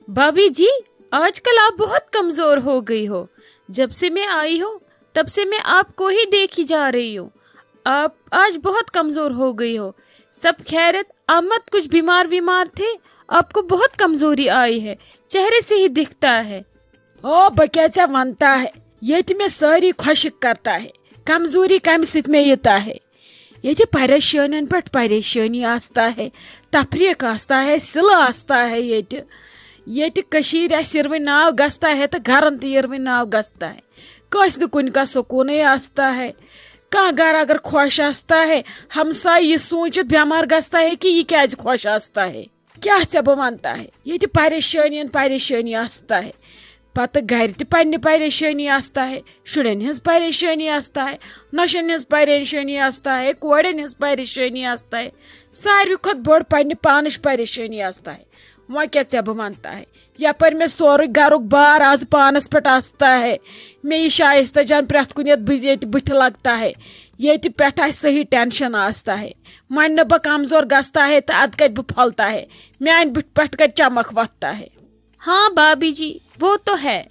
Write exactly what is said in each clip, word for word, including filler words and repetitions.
भाभी जी, आजकल आप बहुत कमजोर हो गई हो। जब से मैं आई हूँ, तब से मैं आपको ही देखी जा रही हूँ। आप आज बहुत कमजोर हो गई हो। सब खैरियत? आप मत कुछ बीमार वीमार थे? आपको बहुत कमजोरी आई है, चेहरे से ही दिखता है। او، بہٕ کیٛاہ ژےٚ وَنہٕ تا ہے، ییٚتہِ مےٚ سٲری خۄشِک کرتا ہے، کمزوری کَمہِ سۭتۍ مےٚ یہِ تا ہے؟ ییٚتہِ پریشٲنین پٮ۪ٹھ پریشٲنی آستا ہے، تفریٖق آستا ہے، سِلہٕ آستا ہے ییٚتہِ۔ ییٚتہِ کٔشیٖرِ آسہِ یِروٕنۍ ناو گژھتا ہے تہٕ گرن تہِ یِروٕنۍ ناو گژھتا ہے۔ کٲنٛسہِ نہٕ کُنہِ کانٛہہ سکوٗنٕے آستا ہے۔ کانٛہہ گرٕ اگر خۄش آستا ہے، ہمسایہِ یہِ سوٗنٛچِتھ بٮ۪مار گژھتا ہے کہِ یہِ کیٛازِ خۄش آستا ہے۔ کیٛاہ ژےٚ بہٕ وَنہٕ تا ہے؟ ییٚتہِ پریشٲنین پریشٲنی آستا ہے۔ پتہٕ گرِ تہِ پننہِ پریشٲنی آستا ہے، شُرٮ۪ن ہٕنٛز پریشٲنی آستا ہے، نۄشن ہٕنٛز پریشٲنی آستا ہے، کورٮ۪ن ہٕنٛز پریشٲنی آستا ہے، ساروی کھۄتہٕ بٔڑ پننہِ پانٕچ پریشٲنی آستا ہے۔ وۄنۍ کیٛاہ ژےٚ بہٕ وَنہٕ تا ہے؟ یپٲرۍ مےٚ سورُے گرُک بار آز پانس پٮ۪ٹھ آستا ہے، مےٚ یہِ شایستہ جان پرٛٮ۪تھ کُنہِ یتھ بہٕ ییٚتہِ بٕتھِ لگتا ہے، ییٚتہِ پٮ۪ٹھ آسہِ صحیح ٹینشن آستا ہے۔ وۄنۍ نہٕ بہٕ کمزور گژھتا ہے تہٕ ادٕ کتہِ بہٕ پھۄلتا ہے، میانہِ بٕتھِ پٮ۪ٹھ کتہِ چمک وۄتھتا ہے۔ ہاں بھابھی جی، وہ تو ہے۔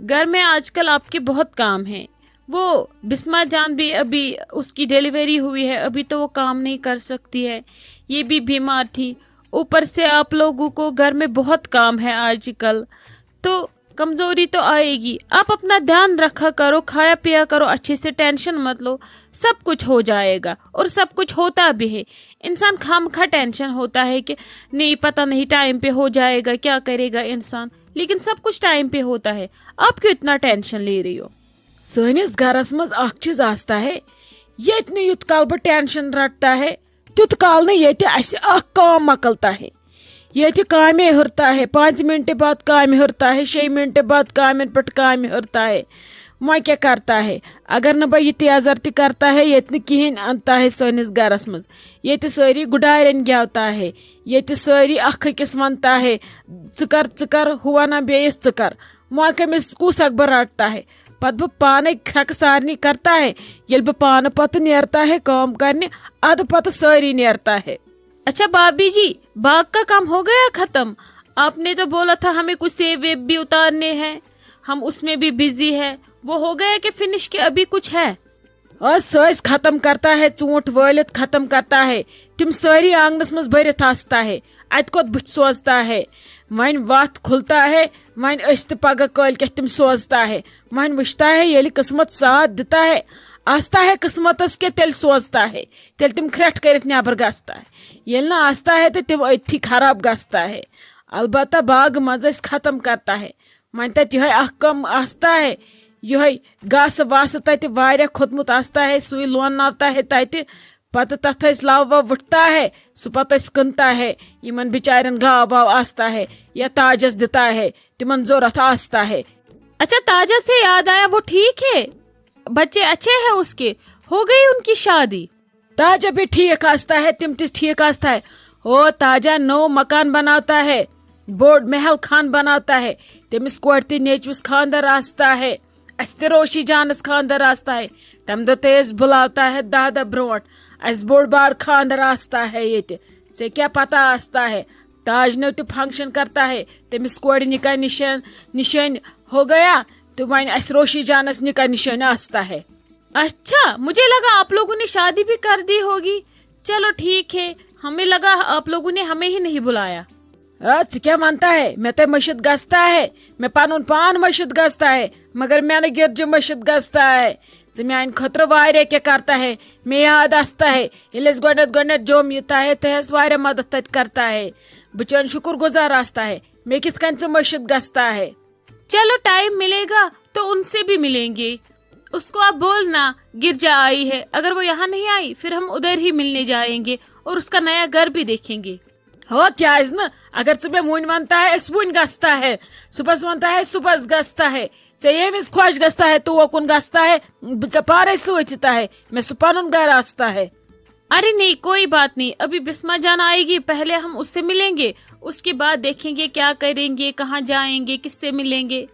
گھر میں آج کل آپ کے بہت کام ہیں۔ وہ بسمہ جان بھی ابھی اس کی ڈیلیوری ہوئی ہے، ابھی تو وہ کام نہیں کر سکتی ہے، یہ بھی بیمار تھی۔ اوپر سے آپ لوگوں کو گھر میں بہت کام ہے آج کل، تو کمزوری تو آئے گی۔ آپ اپنا دھیان رکھا کرو، کھایا پیا کرو اچھے سے، ٹینشن مت لو، سب کچھ ہو جائے گا اور سب کچھ ہوتا بھی ہے۔ انسان خامخواہ ٹینشن ہوتا ہے کہ نہیں، پتہ نہیں ٹائم پہ ہو جائے گا، کیا کرے گا انسان، لیکن سب کچھ ٹائم پہ ہوتا ہے۔ آپ کیوں اتنا ٹینشن لے رہی ہو؟ سٲنِس گرس منٛز اکھ چیٖز آستا ہے، ییٚتہِ نہٕ یُتھ کال بہٕ ٹینشن رٹتا ہے، تیُتھ کال نہٕ ییٚتہِ اسہِ اکھ کٲم مۄکلتا ہے۔ ییٚتہِ کامے ہُرتا ہے، پانٛژِ منٹہِ بعد کامہِ ہُرتا ہے، شیٚیہِ منٹہِ بعد کامٮ۪ن پٮ۪ٹھ کامہِ ہُرتا ہے۔ وۄنۍ کیٛاہ کرتا ہے؟ اگر نہٕ بہٕ یہِ تیزر تہِ کرتا ہے، ییٚتہِ نہٕ کِہیٖنۍ انتا ہے سٲنِس گرس منٛز۔ ییٚتہِ سٲری گُڈارٮ۪ن گٮ۪وتا ہے، ییٚتہِ سٲری اکھ أکِس ونتا ہے، "ژٕ کر، ژٕ کر، ہُہ ونان بیٚیِس، 'ژٕ کر.'" وۄنۍ کٔمِس کُس اکھ بہٕ رٹتا ہے؟ پتہٕ بہٕ پانے کھرٛکہٕ سارنٕے کرتا ہے، ییٚلہِ بہٕ پانہٕ پتہٕ نیرتا ہے کٲم کرنہِ، ادٕ پتہٕ سٲری نیرتا ہے۔ اچھا بھابھی جی، باغ کا کام ہو گیا ختم؟ آپ نے تو بولا تھا ہمیں کچھ سیب ویب بھی اتارنے ہیں، ہم اس میں بھی بزی ہیں۔ وہ ہو گیا کہ فنش، کہ ابھی کچھ ہے؟ آز سٲسۍ ختم کرتا ہے، ژوٗنٛٹھ وٲلِتھ ختم کرتا ہے، تِم سٲری آنٛگنس منٛز بٔرِتھ آستا ہے، اتہِ کوٚت بٕتھِ سوزتا ہے؟ وۄنۍ وتھ کھُلتا ہے، وۄنۍ أسۍ تہِ پگاہ کٲلۍ کٮ۪تھ تِم سوزتا ہے۔ وۄنۍ وٕچھتا ہے، ییٚلہِ قٕسمت ساتھ دِتا ہے، آستا ہے قٕسمتس کہِ تیٚلہِ سوزتا ہے، تیٚلہِ تِم کھرٛٮ۪ٹھ کٔرِتھ نٮ۪بر گژھتا ہے، ییٚلہِ نہٕ آستا ہے تہٕ تِم أتھی خراب گژھتا ہے۔ البتہ باغہٕ منٛز أسۍ ختم کرتا ہے۔ وۄنۍ تتہِ یِہوٚے اکھ کٲم آستا ہے، یِہوٚے گاسہٕ واسہٕ تتہِ واریاہ کھوٚتمُت آستا ہے، سُے لونناوتا ہے تتہِ۔ پتہٕ تتھ أسۍ لو وو وُٹھتا ہے، سُہ پتہٕ أسۍ کٕنتا ہے، یِمن بِچارٮ۪ن گاو واو آستا ہے یا تاجس دِتا ہے، تِمن ضوٚرتھ آستا ہے۔ اچھا، تاجہ سے یاد آیا، وہ ٹھیک ہے؟ بچے اچھے ہیں اس کے؟ ہو گئی ان کی شادی؟ تاجہ بھی ٹھیک آستا ہے، تِم تہِ ٹھیک آستا ہے۔ او، تاجہ نوٚو مکان بناوتا ہے، بوٚڑ محل خان بناوتا ہے، تٔمِس کورِ تہِ نیٚچوِس خانٛدر آستا ہے، اَسہِ تہِ روشی جانس خانٛدر آستا ہے، تَمہِ دۄہ تہِ أسۍ بُلاوتا ہے دَہ دۄہ برونٛٹھ، اَسہِ بوٚڑ بار خانٛدر آستا ہے ییٚتہِ، ژےٚ کیٛاہ پتہ آستا ہے، تاج نیٚو تہِ function کرتا ہے، تٔمِس کورِ نکاح نشان، نشٲنۍ ہو گیا، تہٕ وۄنۍ اَسہِ روشی جانس نکاح نشٲنۍ آستا ہے۔ اچھا، مجھے لگا آپ لوگوں نے شادی بھی کر دی ہوگی۔ چلو ٹھیک ہے، ہمیں لگا آپ لوگوں نے ہمیں ہی نہیں بلایا۔ آ، ژٕ کیٛاہ ونتا ہے؟ مےٚ تہِ مٔشِتھ گژھتا ہے، مےٚ پنُن پان مٔشِتھ گژھتا ہے، مگر مےٚ نہٕ گِرجہِ مٔشِتھ گژھتا ہے۔ ژٕ میانہِ خٲطرٕ واریاہ کینٛہہ کرتا ہے، مےٚ یاد آستا ہے، ییٚلہِ أسۍ گۄڈٕنٮ۪تھ گۄڈٕنٮ۪تھ جوٚم یُتا ہے، تہِ ٲس واریاہ مدد تتہِ کرتا ہے۔ بہٕ چٲنۍ شُکر گُزار آستا ہے، مےٚ کِتھ کٔنۍ ژٕ مٔشِتھ گژھتا ہے؟ چلو، ٹائم ملے گا تو ان سے بھی ملیں گے۔ اس کو آپ بولنا گرجا آئی ہے، اگر وہ یہاں نہیں آئی، پھر ہم ادھر ہی ملنے جائیں گے اور اس کا نیا گھر بھی دیکھیں گے۔ ہو، کیٛازِ نہٕ؟ اگر ژٕ مےٚ وُنۍ ونتا ہے، أسۍ وُنۍ گژھتا ہے، صبحس ونتا ہے، صبحس گژھتا ہے، ژےٚ ییٚمہِ وِزِ خۄش گژھتا ہے، توکُن گژھتا ہے، بہٕ ژےٚ پانے سۭتۍ یِتا ہے، مےٚ سُہ پنُن گرٕ آستا ہے۔ ارے نہیں، کوئی بات نہیں، ابھی بسمہ جان آئے گی، پہلے ہم اس سے ملیں گے، اس کے بعد دیکھیں گے کیا کریں گے، کہاں جائیں گے، کس سے ملیں گے۔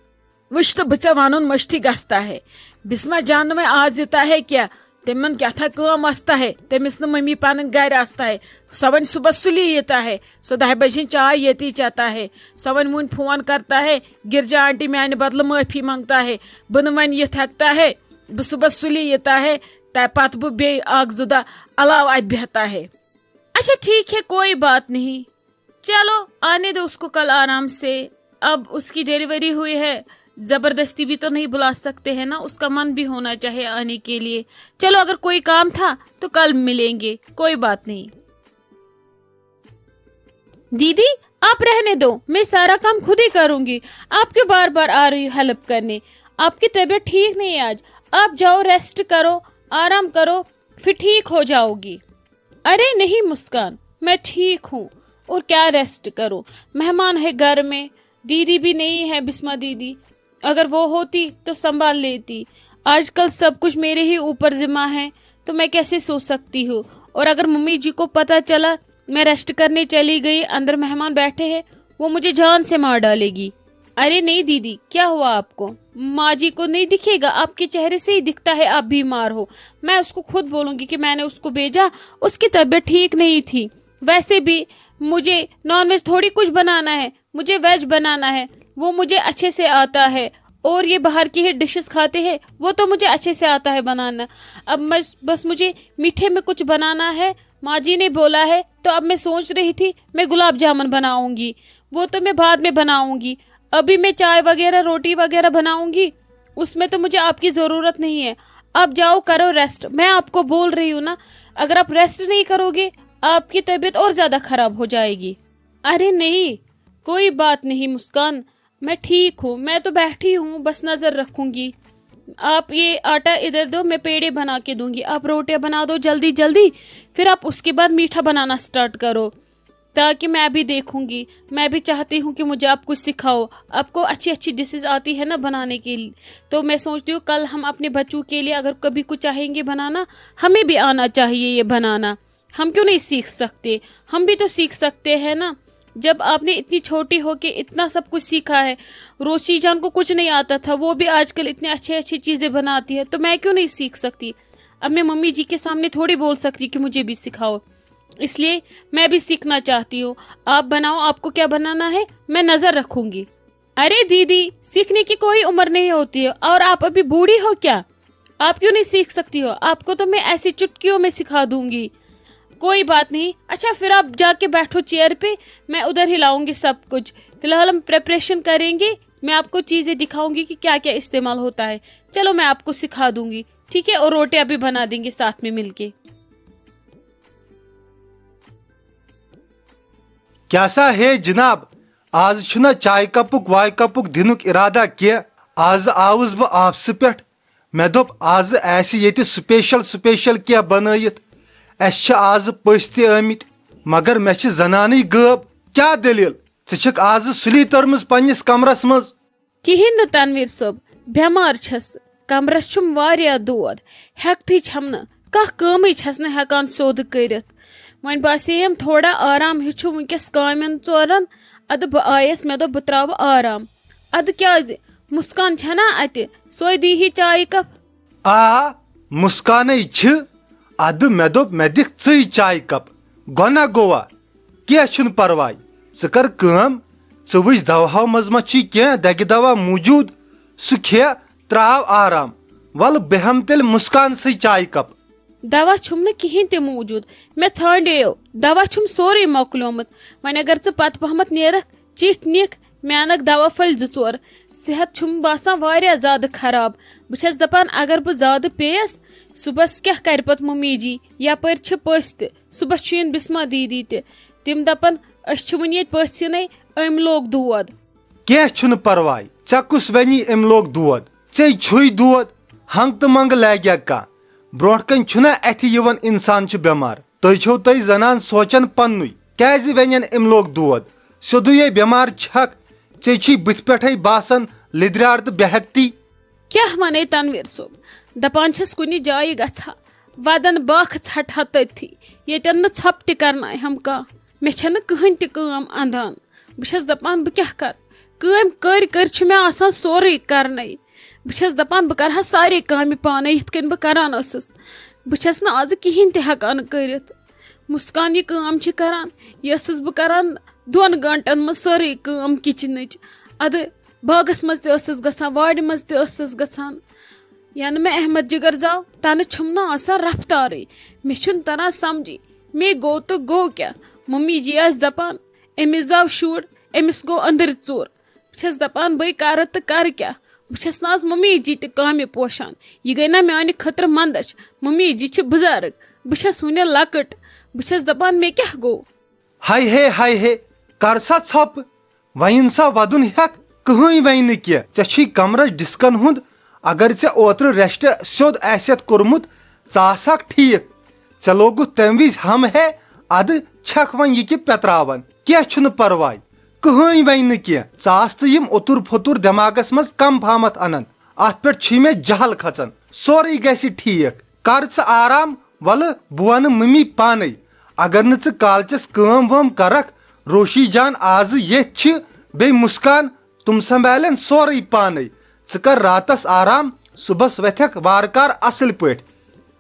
وٕچھ تہٕ، بہٕ ژےٚ ونُن مٔشتھٕے گژھتا ہے۔ بسمہ جان نہٕ وۄنۍ آز یِتا ہے کینٛہہ، تِمن کیٛاہ تھا کٲم آستا ہے، تٔمِس نہٕ مٔمی پنٕنۍ گرِ آستا ہے۔ سۄ وۄنۍ صُبحس سُلی ییٖتا ہے، سۄ دَہہِ بجہِ ہٕنٛز چاے ییٚتی چیتا ہے۔ سۄ وۄنۍ وُنہِ فون کرتا ہے، گرجا آنٹی میانہِ بدلہٕ معٲفی منٛگتا ہے، بہٕ نہٕ وۄنۍ یِتھ ہٮ۪کتا ہے، بہٕ صُبحس سُلی ییٖتا ہے، تہٕ پتہٕ بہٕ بیٚیہِ اکھ زٕ دۄہ علاوٕ اتہِ بیٚہتا ہے۔ اچھا ٹھیک ہے، کوئی بات نہیں، چلو آنے دو اس کو کل آرام سے۔ اب اس کی ڈیلیوری ہوئی ہے، زبردستی بھی تو نہیں بلا سکتے ہیں نا، اس کا من بھی ہونا چاہیے آنے کے لیے۔ چلو اگر کوئی کام تھا تو کل ملیں گے، کوئی بات نہیں۔ دیدی، آپ رہنے دو، میں سارا کام خود ہی کروں گی، آپ کیوں بار بار آ رہی ہو ہیلپ کرنے؟ آپ کی طبیعت ٹھیک نہیں ہے آج، آپ جاؤ ریسٹ کرو، آرام کرو، پھر ٹھیک ہو جاؤ گی۔ ارے نہیں مسکان، میں ٹھیک ہوں، اور کیا ریسٹ کروں، مہمان ہے گھر میں، دیدی بھی نہیں ہے بسما دیدی، اگر وہ ہوتی تو سنبھال لیتی۔ آج کل سب کچھ میرے ہی اوپر ذمہ ہے، تو میں کیسے سو سکتی ہوں؟ اور اگر ممی جی کو پتہ چلا میں ریسٹ کرنے چلی گئی، اندر مہمان بیٹھے ہیں، وہ مجھے جان سے مار ڈالے گی۔ ارے نہیں دیدی، کیا ہوا آپ کو؟ ماں جی کو نہیں دکھے گا؟ آپ کے چہرے سے ہی دکھتا ہے آپ بیمار ہو۔ میں اس کو خود بولوں گی کہ میں نے اس کو بھیجا، اس کی طبیعت ٹھیک نہیں تھی۔ ویسے بھی مجھے نان ویج تھوڑی کچھ بنانا ہے، مجھے ویج بنانا ہے، وہ مجھے اچھے سے آتا ہے۔ اور یہ باہر کی ہی ڈشز کھاتے ہیں، وہ تو مجھے اچھے سے آتا ہے بنانا۔ اب بس، بس مجھے میٹھے میں کچھ بنانا ہے، ماں جی نے بولا ہے، تو اب میں سوچ رہی تھی میں گلاب جامن بناؤں گی، وہ تو میں بعد میں بناؤں گی۔ ابھی میں چائے وغیرہ، روٹی وغیرہ بناؤں گی، اس میں تو مجھے آپ کی ضرورت نہیں ہے۔ آپ جاؤ کرو ریسٹ، میں آپ کو بول رہی ہوں نا، اگر آپ ریسٹ نہیں کرو گے، آپ کی طبیعت اور زیادہ خراب ہو جائے گی۔ ارے نہیں، کوئی بات نہیں مسکان، میں ٹھیک ہوں، میں تو بیٹھی ہوں، بس نظر رکھوں گی۔ آپ یہ آٹا ادھر دو، میں پیڑے بنا کے دوں گی، آپ روٹیاں بنا دو جلدی جلدی، پھر آپ اس کے بعد میٹھا بنانا سٹارٹ کرو، تاکہ میں بھی دیکھوں گی۔ میں بھی چاہتی ہوں کہ مجھے آپ کچھ سکھاؤ، آپ کو اچھی اچھی ڈشز آتی ہے نا بنانے کے لیے، تو میں سوچتی ہوں کل ہم اپنے بچوں کے لیے اگر کبھی کچھ چاہیں گے بنانا، ہمیں بھی آنا چاہیے یہ بنانا۔ ہم کیوں نہیں سیکھ سکتے؟ ہم بھی تو سیکھ سکتے ہیں نا۔ جب آپ نے اتنی چھوٹی ہو کے اتنا سب کچھ سیکھا ہے، روشی جان کو کچھ نہیں آتا تھا، وہ بھی آج کل اتنی اچھی اچھی چیزیں بناتی ہے، تو میں کیوں نہیں سیکھ سکتی؟ اب میں ممی جی کے سامنے تھوڑی بول سکتی کہ مجھے بھی سکھاؤ، اس لیے میں بھی سیکھنا چاہتی ہوں۔ آپ بناؤ، آپ کو کیا بنانا ہے، میں نظر رکھوں گی۔ ارے دیدی، سیکھنے کی کوئی عمر نہیں ہوتی ہے، اور آپ ابھی بوڑھی ہو کیا؟ آپ کیوں نہیں سیکھ سکتی ہو؟ آپ کو تو میں ایسی چٹکیوں میں سکھا دوں گی۔ کوئی بات نہیں، اچھا پھر آپ جا کے بیٹھو چیئر پہ، میں ادھر ہی لاؤں گی سب کچھ۔ فی الحال ہم پریپریشن کریں گے، میں آپ کو چیزیں دکھاؤں گی کہ کیا کیا استعمال ہوتا ہے۔ چلو میں آپ کو سکھا دوں گی، ٹھیک ہے؟ اور روٹیاں بھی بنا دیں گے ساتھ میں مل کے۔ کیٛاہ سا ہے جناب، آز چھُنہ چایہِ کپُک وایہِ کپُک دِنُک ارادہ کینٛہہ۔ آز آوُس بہٕ آفسہٕ پٮ۪ٹھ، مےٚ دوٚپ آز آسہِ ییٚتہِ سپیشل سپیشل کینٛہہ بنٲیِتھ۔ اسہِ چھِ آز پٔژھۍ تہِ ٲمٕتۍ، مگر مےٚ چھِ زنانٕے غٲب۔ کیٛاہ دٔلیٖل؟ ژٕ چھکھ آز سُلی تٔرمٕژ پننِس کمرس منٛز؟ کِہیٖنۍ نہٕ تنویر صٲب، بٮ۪مار چھَس، کمرس چھُم واریاہ دود، ہٮ۪کتھٕے چھَم نہٕ، کانٛہہ کٲمٕے چھَس نہٕ ہٮ۪کان سیوٚد کٔرِتھ۔ وۄنۍ باسییم تھوڑا آرام ہیوٗ چھُ وٕنکیٚس کامٮ۪ن ژورن، ادٕ بہٕ آیس، مےٚ دوٚپ بہٕ ترٛاوٕ آرام۔ ادٕ کیٛازِ؟ مسکان چھَنا اتہِ، سۄے دیٖہی چایہِ کپ۔ آ، مسکانے چھِ۔ ادٕ مےٚ دوٚپ مےٚ دِکھ ژٕے چایہِ کپ، گۄناہ گوٚوا؟ کینٛہہ چھُنہٕ پرواے، ژٕ کر کٲم، ژٕ وٕچھ دواہو منٛز ما چھُے کینٛہہ دگہِ دوا موٗجوٗد، سُہ کھے، ترٛاو آرام۔ ولہٕ بہٕ ہٮ۪مہٕ تیٚلہِ مسکان سٕے چایہِ کپ۔ دوا چھُم نہٕ کِہیٖنۍ تہِ موٗجوٗد، مےٚ ژھانٛڈییو، دوا چھُم سورُے مۄکلیومُت۔ وۄنۍ اگر ژٕ پتہٕ پہمتھ نیرکھ، چِٹھۍ نِکھ، مےٚ انکھ دوا پھٔلۍ زٕ ژور۔ صحت چھُم باسان واریاہ زیادٕ خراب۔ بہٕ چھَس دپان اگر بہٕ زیادٕ پیٚیَس، صُبحس کیٛاہ کرِ پتہٕ ممی جی؟ یپٲرۍ چھِ پٔژھۍ تہِ، صُبحس چھُ یُن بسمہ دیدی تہِ۔ تِم دپن أسۍ چھِ وُنہِ ییٚتہِ پٔژھۍ یِنَے، أمۍ لوگ دود۔ کینٛہہ چھُنہٕ پرواے، ژےٚ کُس ونی أمۍ لوگ دود؟ ژےٚ چھُے دود، ہنگ تہٕ منگ لاگیا کانٛہہ۔ برونٛٹھ کنہِ چھُنہ اتھِ یِوان انسان چھُ بٮ۪مار۔ تُہۍ چھِو تُہۍ زنان سونچان پننُے، کیازِ ونن أمۍ لوگ دود؟ سیوٚدُے ہے بٮ۪مار چھکھ، ژےٚ چھُے بٕتھِ پٮ۪ٹھے باسان لِدریار تہٕ بے ہٮ۪کتی۔ کیٛاہ ونے تنویر صٲب، دپان چھس کُنہِ جایہِ گژھٕ ہا، ودن باکھ ژھٹہٕ ہا تٔتھی، ییٚتٮ۪ن نہٕ ژھۄپہٕ تہِ کرناے ہم کانٛہہ۔ مےٚ چھنہٕ کٕہٕنۍ تہِ کٲم اندان۔ بہٕ چھس دپان بہٕ کیٛاہ کرٕ؟ کٲمۍ کٔرۍ کٔرۍ چھُ مےٚ آسان سورُے کرنَے۔ بہٕ چھس دپان بہٕ کرٕ ہا سارے کامہِ پانے یِتھ کٔنۍ بہٕ کران ٲسٕس۔ بہٕ چھَس نہٕ آزٕ کِہیٖنۍ تہِ ہٮ۪کان کٔرِتھ۔ مُسکان یہِ کٲم چھِ کَران، یہِ ٲسٕس بہٕ کَران دۄن گٲنٛٹَن منٛز سٲرٕے کٲم کِچنٕچ۔ اَدٕ باغَس منٛز تہِ ٲسٕس گژھان، وارِ منٛز تہِ ٲسٕس گژھان۔ یَنہٕ مےٚ احمد جِگر زاو، تَنہٕ چھُم نہٕ آسان رفتارٕے۔ مےٚ چھُنہٕ تَران سَمجھی، مے گوٚو تہٕ گوٚو کیٛاہ؟ مٔمی جی آسہِ دَپان، "أمِس زاو شُر، أمِس گوٚو أنٛدٕرۍ ژوٚر۔" بہٕ چھَس دَپان، بٔے کَرٕ تہٕ کَرٕ کیٛاہ؟ بہٕ چھَس نہٕ آز مٔمی جی تہِ کامہِ پوشان۔ یہِ گٔے نہ میٛانہِ خٲطرٕ منٛدَچھ۔ مٔمی جی چھِ بُزرٕگ، بہٕ چھَس وُنہِ لۄکٕٹ۔ بہٕ چھَس دَپان، مےٚ کیٛاہ گوٚو؟ ہاے ہے، ہاے ہے، کر سا ژھۄپہٕ، وۄنۍ سا ودُن ہٮ۪کھ، کٕہٕنۍ وَنہِ نہٕ کینٛہہ۔ ژےٚ چھُے کمرس ڈسکن ہُنٛد، اگر ژےٚ اوترٕ ریسٹ سیوٚد آسٮ۪تھ کوٚرمُت، ژٕ آسہکھ ٹھیٖک۔ ژےٚ لوگُتھ تمہِ وِزِ ہم ہے، ادٕ چھکھ وۄنۍ یہِ کہِ پتراوان۔ کینٛہہ چھُنہٕ پرواے، کٕہٕنۍ وَنہِ نہٕ کینٛہہ۔ ژٕ آس تہٕ یِم اوٚتُر پھوٚتُر دٮ۪ماغس منٛز کم پہمتھ انان۔ اتھ پٮ۪ٹھ چھی مےٚ جہل کھژان۔ سورُے گژھِ ٹھیٖک۔ کر ژٕ آرام، ولہٕ بہٕ ونہٕ ممی پانے۔ اگر نہٕ ژٕ کالچس کٲم وٲم کرکھ، روشی جان آزٕ ییٚتھۍ چھِ، بیٚیہِ مسکان، تِم سنبھالن سورُے پانے۔ ژٕ کر راتس آرام، صبحس وتھکھ وارٕ کار اصل پٲٹھۍ۔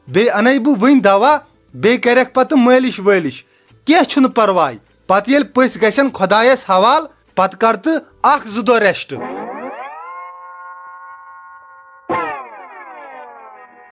بیٚیہِ انے بہٕ وٕنۍ دوا، بیٚیہِ کرکھ پتہٕ مٲلِش وٲلِش۔ کینٛہہ چھُنہٕ پرواے، پتہٕ ییٚلہِ پٔژھۍ گژھن خۄدایس حوال، پتہٕ کر تہٕ اکھ زٕ دۄہ ریسٹ۔